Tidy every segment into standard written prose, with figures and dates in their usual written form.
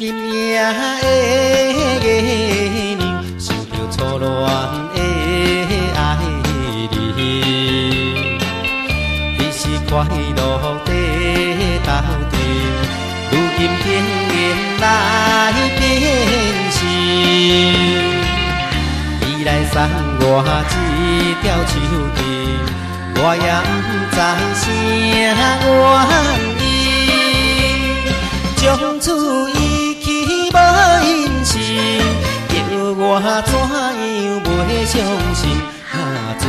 今夜的月娘，想著初戀的愛人，彼時快樂在鬥陣，如今竟然來變心。伊來送我這條手巾，我也毋知啥原因。從此伊去無音訊，叫我怎樣袂傷心？啊，自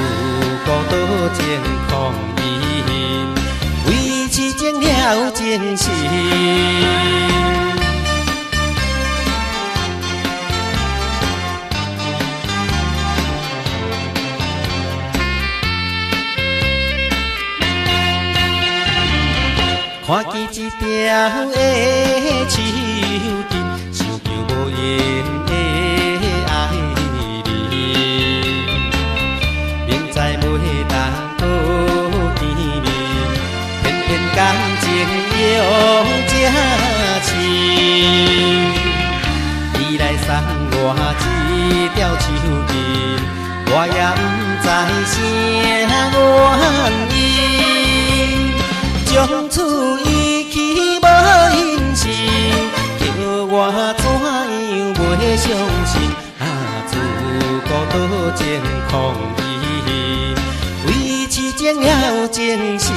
古多情空因，為痴情了情深。看見這條的手巾，想著無緣的愛人，明知袂當閣見面，偏偏感情用這深。伊來送我這條手巾，我也毋知啥原因。從此伊去無音訊，叫我怎樣袂傷心？啊，自古多情空因，為痴情了情深。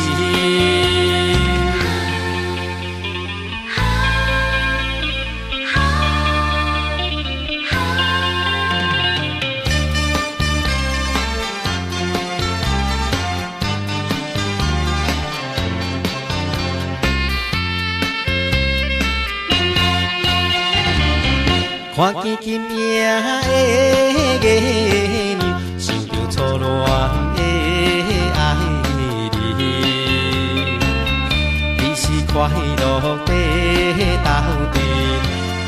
看見今夜的月娘，想著初戀的愛人，彼時快樂在鬥陣，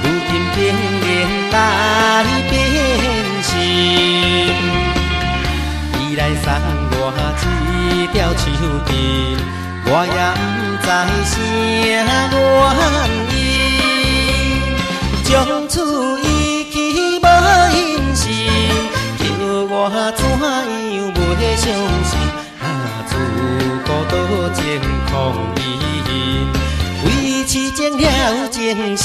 如今竟然來變心。伊來送我這條手巾，我也毋知啥原因。從此伊去無音訊，叫我怎樣袂傷心？啊，自古多情空因，為痴情了情深。